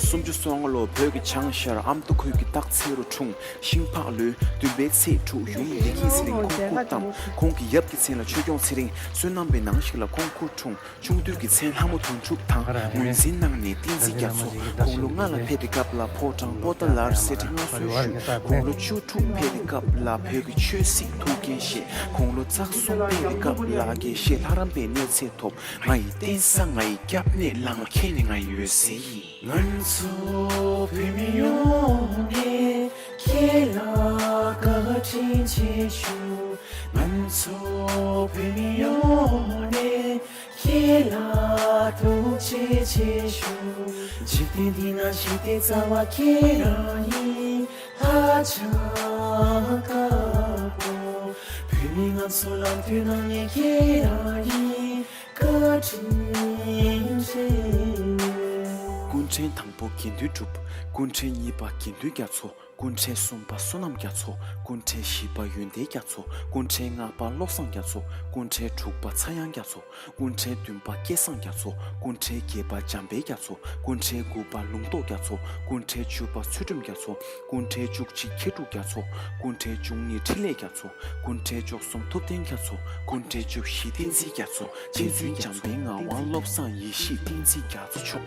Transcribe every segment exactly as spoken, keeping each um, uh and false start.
སུམ་ཅུ་སོ་ལྔ་ལོར་བོད་ཀྱི་བྱང་ཤར་ཨ་མདོ་ཁུལ་གྱི་སྟག་འཚེར་རུ་འཁྲུངས། ཤིང་ཕག་ལོའི་བདུན་པའི་ཚེས་དྲུག་ཡུམ་ཡིད་བཞིན་ཚེ་རིང་ཁོང་ཁུག་བལྟམས། ཁོང་གི་ཡབ་ཀྱི་མཚན་ལ་ཆོས་སྐྱོང་ཚེ་རིང་། བསོད་ནམས་པའི་ནང་ཞིག་ལ་ཁོང་ཁུག་འཁྲུངས། ཆུང་དུས་ཀྱི་མཚན་ལྷ་མོ་དོན་གྲུབ་དང་ངོས་འཛིན་གནང་ནས་བསྟན་འཛིན་རྒྱ་མཚོ། དགུང་ལོ་ལྔ་ལ་ཕེབས་པའི་སྐབས་ལ་ཕོ་བྲང་པོ་ཏཱ་ལར་གསེར་ཁྲི་མངའ་གསོལ་ཞུས། དགུང་ལོ་བཅུ་དྲུག་ཕེབས་པའི་སྐབས་ལ་བོད་ཀྱི་ཆོས་སྲིད་ཐུགས་འགན་བཞེས། དགུང་ལོ་རྩ་གསུམ་ཕེབས་པའི་སྐབས་ལ་དགེ་བཤེས་ལྷ་རམས་པའི་གནས་ཚད་ཐོབ། ང་ཡི་རྟེན་ས་ང་ཡི་སྐྱབས་གནས་བླ་མ་ཁྱེད་ནི་ང་ཡི་འོད་ཟེར་ཡིན། ང་ཚོ་བོད་མི་ཡོངས་ནས་ཁྱེད་ལ་བཀའ་དྲིན་ཆེ་ཞུ། ང་ཚོ་བོད་མི་ཡོངས་ནས་ཁྱེད་ལ་ཐུགས་རྗེ་ཆེ་ཞུ། འཇིག་རྟེན་འདི་ན་ཞི་བདེའི་རྩ་བ་ཁྱེད་རང་ཡིན། ལྷ་བྱ་དཀར་པོ། བོད་མི་ང་ཚོ་ལམ་སྟོན་གནང་མཁན་ཁྱེད་རང་ཡིན། བཀའ་དྲིན་ཆེ། སྐུ་ཕྲེང་དང་པོ་དགེ་འདུན་གྲུབ། སྐུ་ཕྲེང་གཉིས་པ་དགེ་འདུན་རྒྱ་མཚོ། སྐུ་ཕྲེང་གསུམ་པ་བསོད་ནམས་རྒྱ་མཚོ། སྐུ་ཕྲེང་བཞི་པ་ཡོན་ཏན་རྒྱ་མཚོ། སྐུ་ཕྲེང་ལྔ་པ་བློ་བཟང་རྒྱ་མཚོ། སྐུ་ཕྲེང་དྲུག་པ་ཚངས་དབྱངས་རྒྱ་མཚོ། སྐུ་ཕྲེང་བདུན་པ་སྐལ་བཟང་རྒྱ་མཚོ། སྐུ་ཕྲེང་བརྒྱད་པ་འཇམ་དཔལ་རྒྱ་མཚོ། སྐུ་ཕྲེང་དགུ་པ་ལུང་རྟོགས་རྒྱ་མཚོ། སྐུ་ཕྲེང་བཅུ་པ་ཚུལ་ཁྲིམས་རྒྱ་མཚོ། སྐུ་ཕྲེང་བཅུ་གཅིག་མཁས་གྲུབ་རྒྱ་མཚོ། སྐུ་ཕྲེང་བཅུ་གཉིས་འཕྲིན་ལས་རྒྱ་མཚོ། སྐུ་ཕྲེང་བཅུ་གསུམ་ཐུབ་བསྟན་རྒྱ་མཚོ། སྐུ་ཕྲེང་བཅུ་བཞི་བསྟན་འཛིན་རྒྱ་མཚོ། རྗེ་བཙུན་འཇམ་དཔལ་ངག་དབང་བློ་བཟང་ཡེ་ཤེས་བསྟན་འཛིན་རྒྱ་མཚོ་མཆོག་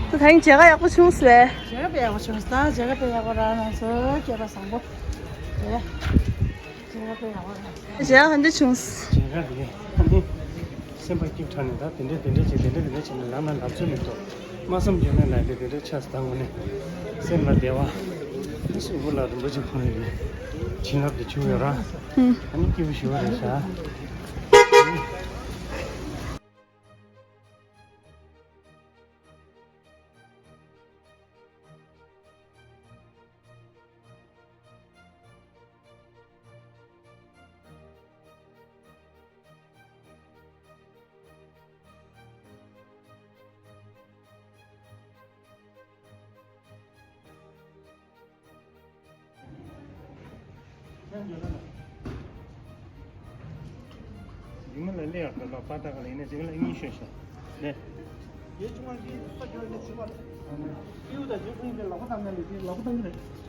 ད་ཐེངས་མཇལ་ཁ་ཡག་པོ་བྱུང་སོང་། མཇལ་ཁ་དཔེ་ཡག་པོ་བྱུང་སོང་། མཇལ་ཁ་དཔེ་ཡག་པོ་རག་ན་ཚོ་སྐལ་པ་བཟང་པོ་རེད། མཇལ་ཁ་དཔེ་ཡག་པོ་རག་སོང་། མཇལ་ཁ་ག་འདྲ་བྱུང་སོང་། མཇལ་ཁ་དེ་ཨ་ནི་སེམས་པ་སྐྱིད་དྲགས་ནས། ད་དེ་འདྲས་དེ་འདྲས་བྱས་དེ་འདྲས་དེ་འདྲས་བྱས་ནས་ལབ་ན་ལབ་ཚོད་མི་འདུག་སྨྲ་བསམ་བརྗོད་མེད་ལབ་དེ་དེ་འདྲས་ཆགས་སོང་། ད་དངོས་གནས་སེམས་ལ་བདེ་བ། ཨ་ནི་གཟུགས་པོ་ལ་རིན་པོ་ཆེ་ཁོང་ཡོད་པའི་བྱིན་རླབས་དེ་བྱུང་ཡོད་ར། ཨ་ནི་སྐྱིད་པོ་ཞེ་པོ་རེད་ཤག་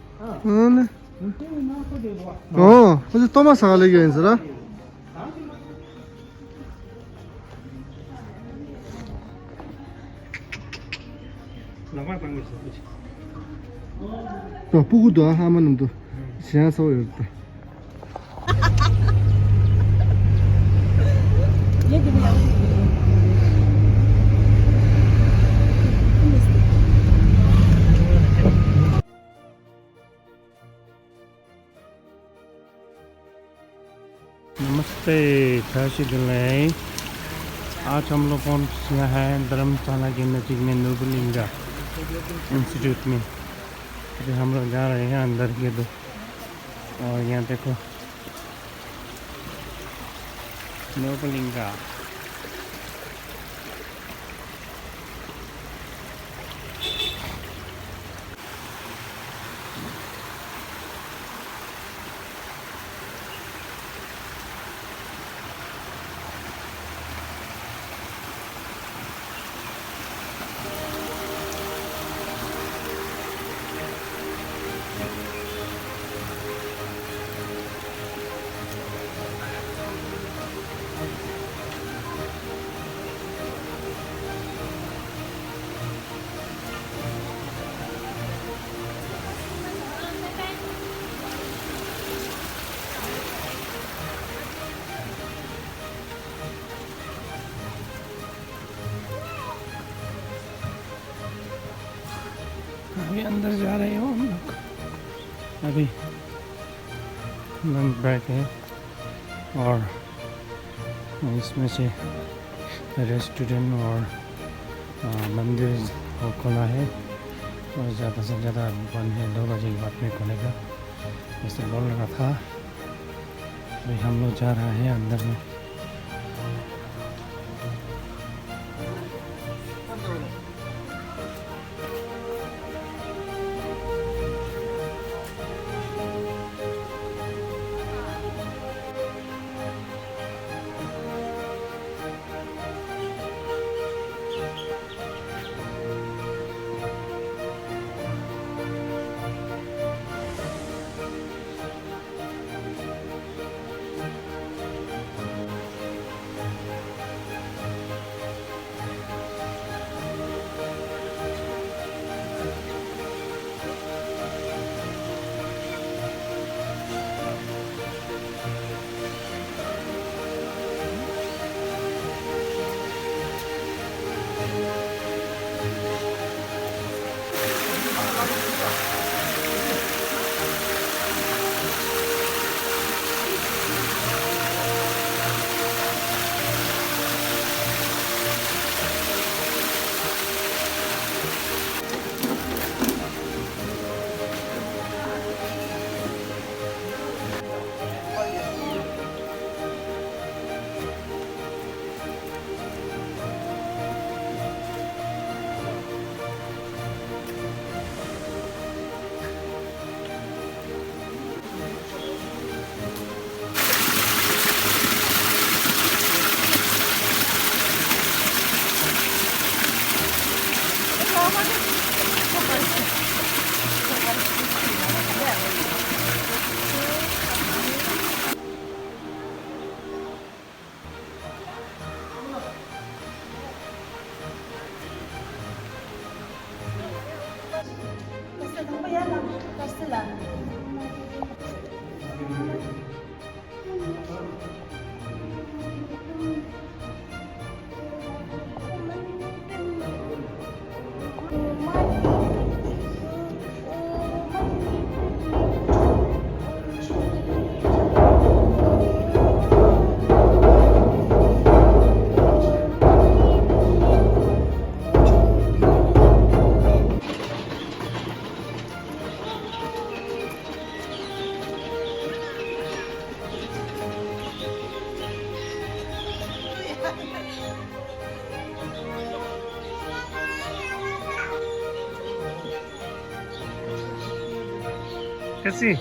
ཨོ་ནི། ཨོ། ཨོ་ཙི་ཏོ་མ་ས་ག་ལེ་གི་ཡིན་ཟེར་ར། ལག་པ་བཏང་གི་ཟེར་གི། ཨོ་སྤུ་གུ་དུ་ཨ་ཧ་མ་ནམ་དུ་ཞེན་ཚ་བོ་ཡོད་ད། नमस्ते, जय श्री दिल्ली। आज हम लोग पहुंच गया है धर्मशाला के नज़दीक में नूबलिंगा इंस्टीट्यूट में। अभी हम लोग जा रहे हैं अंदर के दो। और यहाँ देखो, नूबलिंगा। अभी अंदर जा रहे हो हम लोग। अभी लंच ब्रेक है और इसमें से रेस्टोरेंट और, अ, मंदिर वो खुला है। बहुत ज़्यादा से ज़्यादा बंद है, दो बजे के बाद में खुलेगा। जैसे बोल रहा था, अभी हम लोग जा रहे हैं अंदर में। Merci.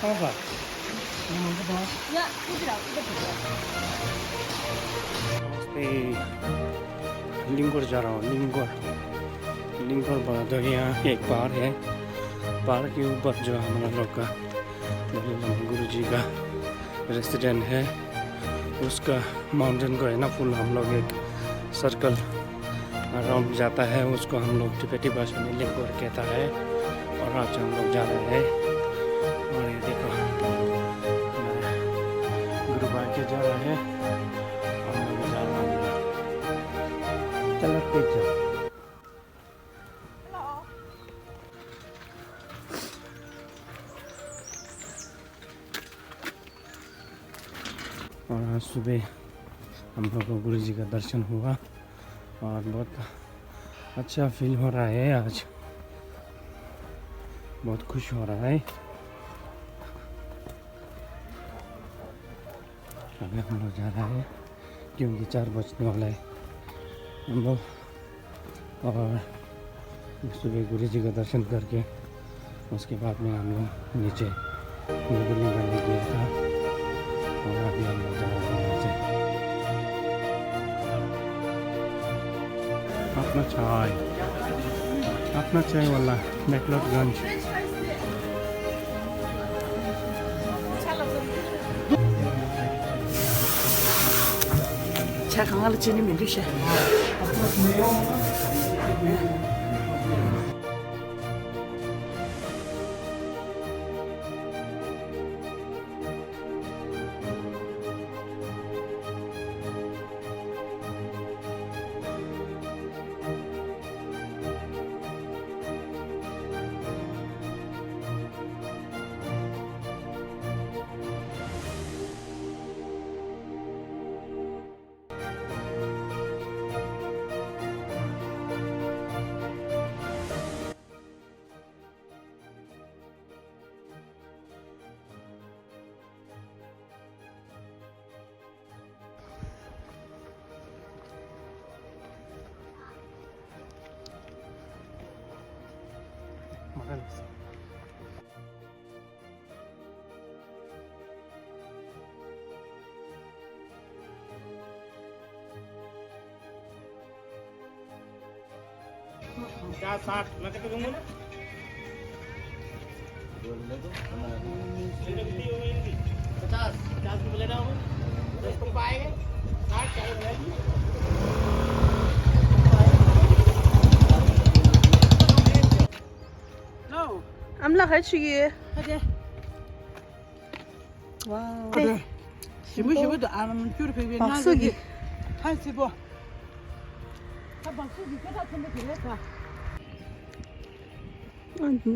कहाँ पर? ए, लिंगोर जा रहा हूँ, लिंगोर। लिंगोर बहादुर, यहाँ एक पहाड़ है। पहाड़ के ऊपर जो हमारा लोग का दलाई लामा गुरु जी का रेसिडेंट है, उसका माउंटेन को है ना, फुल हम लोग एक सर्कल राउंड जाता है, उसको हम लोग तिब्बती भाषा में लिंगोर कहता है। और आज हम लोग जा रहे हैं, और ये देखो, हमारा गुरु भाई के जा रहा है, हम लोग जा रहे हैं। चलो, तेज चलो। और आज सुबह हम लोग को गुरु जी का दर्शन हुआ और बहुत अच्छा फील हो रहा है आज, बहुत खुश हो रहा है। अभी हम लोग जा रहा है क्योंकि चार बजने वाला है। हम लोग और सुबह गुरु जी का दर्शन करके उसके बाद में हम लोग नीचे गुरु जी का नीचे था और अभी हम लोग जा रहे हैं नीचे। अपना चाय, अपना चाय वाला, मेकलॉडगंज। ཇ་གང་ལ་ཅི་ནི་མི་འདུག་ཤག पचास, साठ, मैं कितने दूंगा? पचास, पचास रुपये लेना होगा। दस रुपये आएगा। साठ, चालीस हो जाएगी। ཨ་མ་ལགས་ག་ཅི་ཡོད། ཨ་ཅེ། ཝའོ། ཨ་ཅེ། ཞིམ་པོ་ཞིམ་པོ་འདུག་ཨ་མ་སྐྱུར་བེ་བེ། སྦག་སུ་གི། ཧ་སི་པོ། ད་སྦག་སུ་གི་སྐད་གྲགས་ཆེན་པོ་དེ་རེད་ད། ཨ་ནི།